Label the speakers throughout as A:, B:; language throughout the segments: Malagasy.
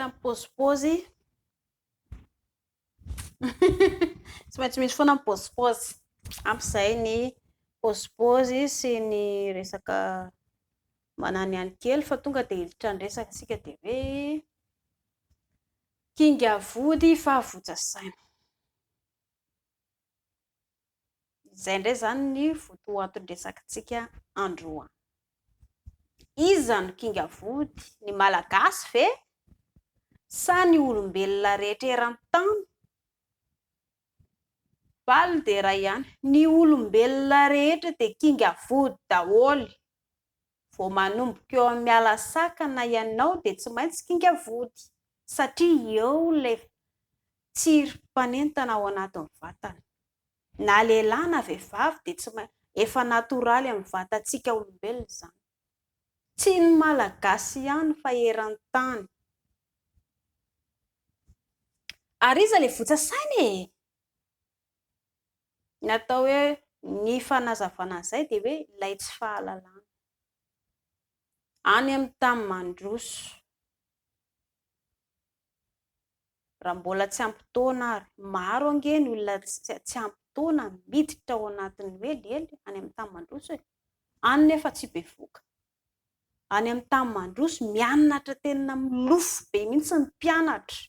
A: hiditra amin'ny paozipaozy. Tsy maintsy misy foana ny paozipaozy. Ampy izay ny paozipaozy sy ny resaka mananihany kely fa tonga dia hiditra ny resaka isika dia hoe kinga vody fa votsa saina. Izay indray izany ny votoaton-dresakitsika androany. Iza no kinga vody? Ny Malagasy ve? Sa ny olombelona rehetra eran-tany? Valiny dia iray ihany, ny olombelona rehetra dia kinga vody daholo. Vao manomboka eo amin'ny miala sakana ianao dia tsy maintsy kinga vody satria eo ilay tsiry mpanentana ao anatin'ny vatana. Na lehilahy na vehivavy dia tsy maintsy, efa natoraly amin'ny vatantsika olombelona izany. Tsy ny Malagasy ihany fa eran-tany. Ary iza ilay votsa saina e? Ny atao hoe ny fanazavana an'izay dia hoe ilay tsy fahalalana. Any amin'ny tany mandroso. Raha mbola tsy ampy taona ary. Maro ange ny olona tsy ampy taona miditra ao anatin'ny hoe lely any amin'ny tany mandroso e. Any nefa tsy bevoka. Any amin'ny tany mandroso mianatra tena milofo be mihitsy ny mpianatra.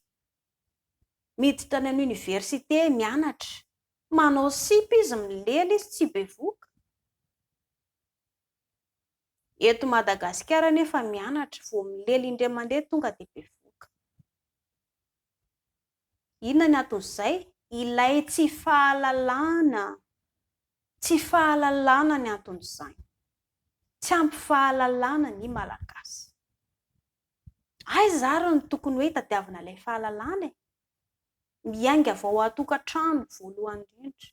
A: Miditra any amin'ny université mianatra. Manao sipa izy, milely izy, tsy bevoka. Eto Madagasikara anefa mianatra, vao milely indray mandeha tonga dia bevoka. Inona ny anton'izay? Ilay tsy fahalalana. Tsy fahalalana ny anton'izany. Tsy ampy fahalalana ny Malagasy. Aiza ary no tokony hoe hitadiavana ilay fahalalana e? Miainga avy ao an-tokantrano voalohany indrindra.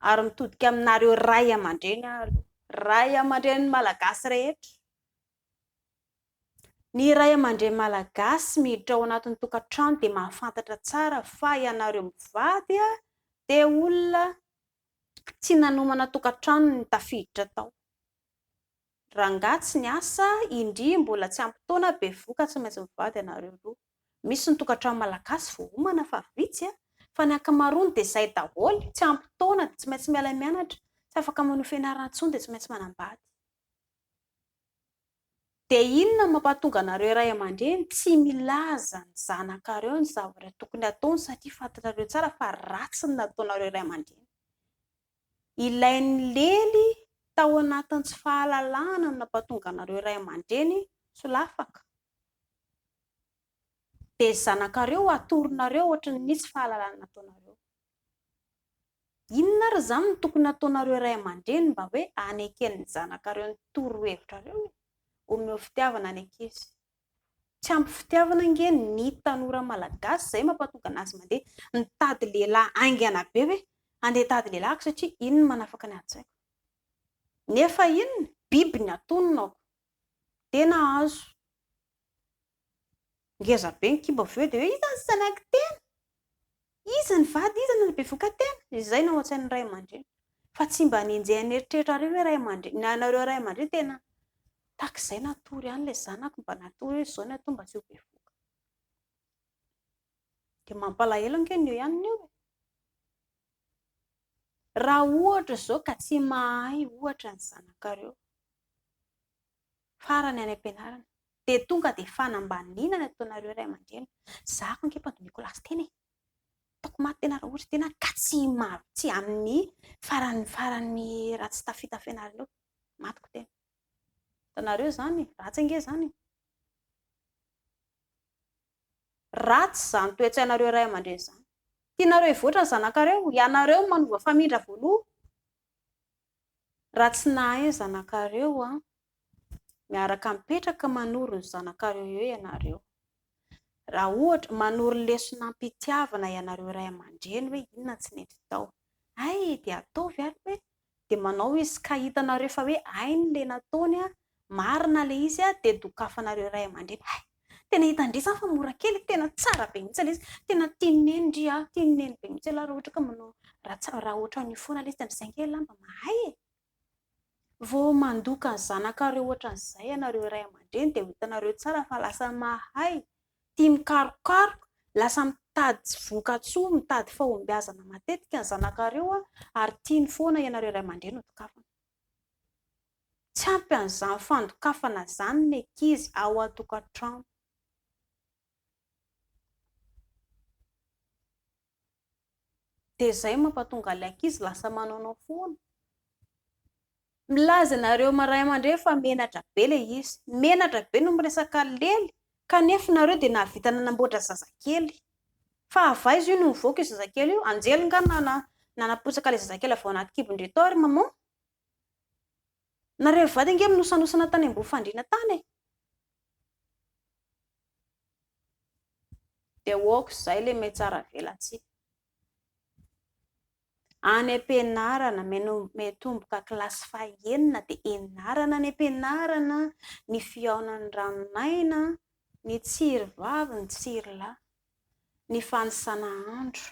A: Ary mitodika aminareo ray aman-dreny aho aloha. Ray aman-drenin'ny Malagasy rehetra. Ny ray aman-dreny Malagasy miditra ao anatin'ny tokantrano dia mahafantatra tsara fa ianareo mivady dia olona tsy nanomana tokantrano ny tafiditra tao. Rangahy tsy niasa, indry mbola tsy ampy taona, bevoka tsy maintsy mivady ianareo roa. Misy ny tokantrano malagasy voaomana fa vitsy a! Fa ny ankamaroany dia izay daholo, tsy ampy taona dia tsy maintsy miala mianatra, tsy afaka manohy fianarana intsony dia tsy maintsy manambady. Dia inona no mampatonga anareo ray aman-dreny tsy milaza ny zanakareo ny zavatra tokony hataony satria fantatrareo tsara fa ratsy ny nataonareo ray aman-dreny. Ilay nilely tao anatin'ny tsy fahalalahana no nampatonga anareo ray aman-dreny solafaka. Dia zanakareo atoronareo ohatran'ny tsy fahalalana nataonareo. Inona ary izany no tokony hataonareo ray aman-dreny mba hoe haneken'ny zanakareo ny torohevitrareo e? Omeo fitiavana ny ankizy. Tsy ampy fitiavana ange ny tanora malagasy izay mampatonga anazy mandeha mitady lehilahy haingana be hoe andeha hitady lehilahy aho satria iny no manafaka ny adin-tsaiko. Nefa inona? Biby ny atononako. Dia nahazo. Ngeza be ny kibo avy eo dia hoe iza ny zanak'i tena? Iza ny vady? Iza no bevoka tena? Izay no ao an-tsain'ny ray aman-dreny. Fa tsy mba nenjehan'ny eritreritrareo hoe ray aman-dreny, na ianareo ray aman-dreny tena tahaka izay natory ihany ilay zanako mba natory hoe izao ny atao mba tsy ho bevoka. Dia mampalahelo ange ny eo ihany ny eo e. Raha ohatra izao ka tsy mahay ohatra ny zanakareo, farany any am-pianarana, dia tonga dia fanambaniana ny ataonareo ray aman-dreny. Za ko ange mpandao Nicolas tena e! Ataoko maty tena raha ohatra tena ka tsy mav tsy amin'ny farany farany raha tsy tafita fianarana eo, matiko tena. Hitanareo izany e! Ratsy ange izany e! Ratsy izany toe-tsainareo ray aman-dreny izany. Tianareo hivoatra ny zanakareo, ianareo no manova famindra voaloha. Raha tsy nahay ny zanakareo an, miaraka mipetraka manoro ny zanakareo eo ianareo. Raha ohatra, manoro lesona am-pitiavana ianareo ray aman-dreny hoe inona tsy nety tao. Hay dia ataovy ary hoe dia manao izy ka hitanareo fa hoe hainy ilay nataony an, marina ilay izy an, dia dokafanareo ray aman-dreny, hay! Tena hitan-dry izany fa mora kely, tena tsara be mihitsy ilay izy, tena tian'i neny ndry an, tian'i neny be mihitsy ialahy raha ohatra ka manao, raha tsara, raha ohatran'io foana ilay izy dia amin'izay ange ialahy mba mahay e! Vao mandoka ny zanakareo ohatran'izay ianareo ray aman-dreny dia ho hitanareo tsara fa lasa mahay. tia mikarokaroka, lasa mitady voka-tsoa, mitady fahombiazana matetika ny zanakareo ary tiany foana ianareo ray aman-dreny ho dokafana. Tsy ampy an'izany fandokafana izany ny ankizy ao an-tokantrano. Dia izay mampatonga ilay ankizy lasa manaonao foana. Milaza ianareo ray aman-dreny fa menatra be ilay izy. Menatra be no miresaka lely kanefa nareo dia nahavita nanamboatra zazakely. Fa avy aiza io no nivoaka io zazakely io? Anjely nga nanapotsaka ilay zazakely avy ao anaty kibon-dry tao ry maman? Nareo mivady ange minosanosana tany ambony fandriana tany e! Dia ok izay ilay mihatsara velatsihy. Any am-pianarana, miatomboka kilasy fahenina dia enarana any am-pianarana ny fihaonan'ny ranon'aina, ny tsiry vavy, ny tsiry lahy, ny fanisana andro.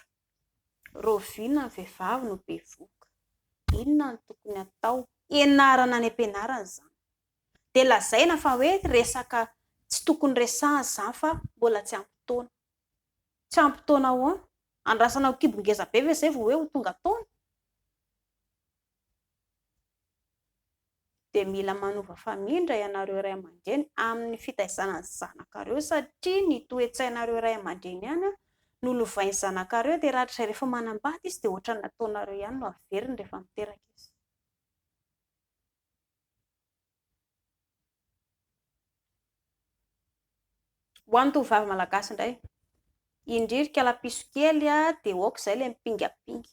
A: Rahoviana ny vehivavy no bevohoka? Inona no tokony hatao? Ianarana any am-pianarana izany. Dia lazaina fa hoe resaka tsy tokony resahana izany fa mbola tsy ampy taona. Tsy ampy taona ahoana? Andrasana ho kibo ngeza be ve izay vao hoe ho tonga taona? Dia mila manova famindra ianareo ray aman-dreny amin'ny fitaizana ny zanakareo satria ny toe-tsainareo ray aman-dreny ihany no lovain'ny zanakareo dia rahatrizay rehefa manambady izy dia ohatran'ny nataonareo ihany no averiny rehefa miteraka izy. Ho an'ny tovovavy malagasy indray, indry ry kalapiso kely a, dia ok izay ilay mipingapinga.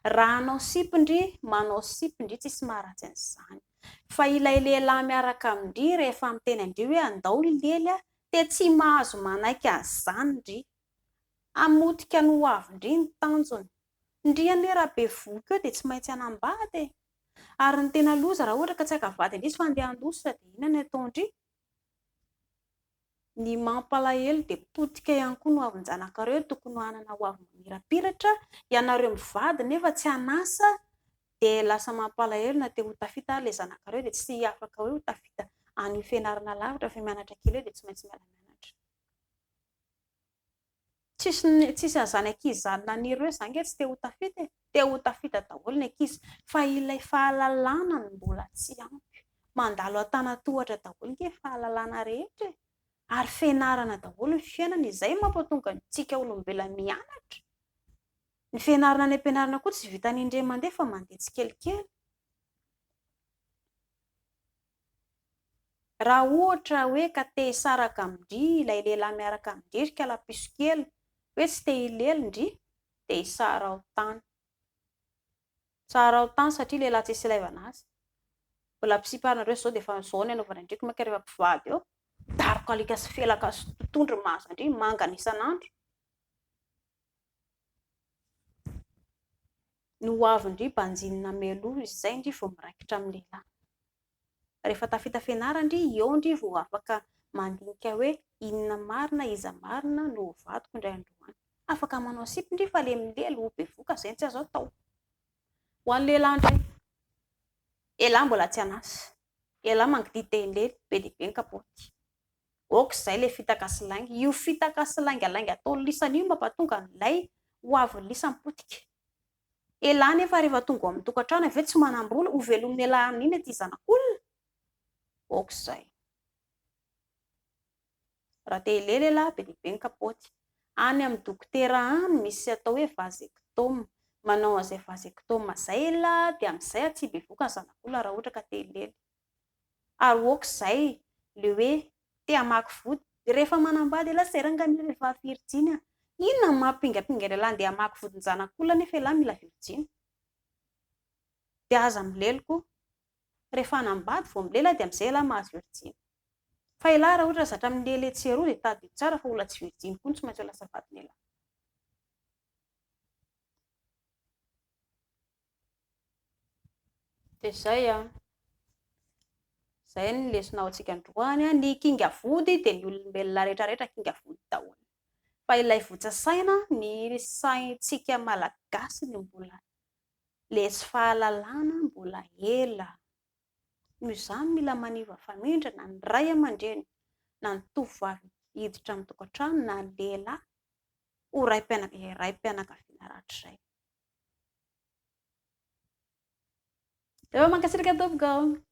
A: Raha hanao sipa ndry, manao sipa ndry tsisy maharatsy an'izany. Fa ilay lehilahy miaraka amin-dry rehefa miteny an-dry hoe andao hilely a, dia tsy mahazo manaiky an'izany ndry. Hamotika ny ho avin-dry ny tanjony. Ndry anie raha bevohoka eo dia tsy maintsy hanambady e. Ary ny tena loza raha ohatra ka tsy haka vady indrisy fa handeha handositra dia inona no ataon-dry? Ny mampalahelo dia potika ihany koa ny hoavin-janakareo, tokony hanana hoavy mamirapiratra, ianareo mivady nefa tsy an'asa dia lasa mampalahelo na te ho tafita ary ilay zanakareo dia tsy afaka hoe ho tafita any fianarana lavitra fa mianatra kely eo dia tsy maintsy miala mianatra. Tsisy tsisy an'izany ankizy izany naniry hoe za nge tsy te ho tafita e! Te ho tafita daholo ny ankizy fa ilay fahalalana no mbola tsy ampy. Mandalo an-tanan-tohatra daholo nge fahalalana rehetra e! Ary fianarana daholo ny fiainana, izay mampatonga antsika olombelona mianatra. Ny fianarana any am-pianarana koa tsy vitan'ny indray mandeha fa mandeha tsikelikely. Raha ohatra hoe ka te hisaraka amin-dry ilay lehilahy miaraka amin-dry ry kalapiso kely, hoe tsy te hilely ndry, dia isaraho tany. Sarao tany satria lehilahy tsisy ilaivana azy. Mbola mpisipa ary nareo zao dia efa zao ny anaovana an-dry ko manko rehefa mpivady eo. Daroka alika sy felaka sy totondry mahazo an-dry, mangana isan'andro. Ny ho avin-dry banjinina mialoha izay ndry vao miraikitra amin'ny lehilahy. Rehefa tafita fianarana ndry, eo ndry vao afaka mandinika hoe inona marina, iza marina no ho vadiko indray andro any. Afaka manao sipa ndry fa le milely ho bevoka izay no tsy azo atao. Ho an'ny lehilahy indray, elah mbola tsy an'asa, elah mangidihy te hilely, be dia be ny kapaoty. Ok izay ilay fitaka sy lainga. Io fitaka sy laingalainga ataon'ny lisany io mampatonga an'ilay ho avin'ny lisany potika. Elah nefa rehefa tonga ao amin'ny tokantrano avy eo tsy manam-bola, ho velomin'ny elah amin'inona ity zanak'olona? Ok izay. Raha te hilely elah be dia be ny kapaoty. Any amin'ny dokotera any misy atao hoe vasectome. Manao an'izay vasectome izay elah dia amin'izay tsy bevoka ny zanak'olona raha ohatra ka te hilely. Ary ok izay le hoe te hamaky vody, rehefa manambady elah zay rangah mila vehivavy virjiny a! Inona no mampingapinga an'elah andeha hamaky vodin-janak'olona nefa elah mila virjiny? Dia aza milely koa. Rehefa hanambady vao milely dia amin'izay elah mahazo virjiny. Fa elah raha ohatra zatra milely etsy sy eroa dia tadidio tsara fa olona tsy virjiny koa no tsy maintsy ho lasa vadin'elah. Dia izay an. Izay ny lesona ho antsika androany an. Ny kinga vody dia ny olombelona rehetra rehetra kinga vody daholo. Fa ilay votsa saina, ny saintsika malagasy no mbola le tsy fahalalana mbola ela. Noho izany mila maniva famindra na ny ray aman-dreny na ny tovovavy. hiditra amin'ny tokantrano na ny lehilahy ho raim-pianakaviana rahatrizay. Mankasitraka tompoko.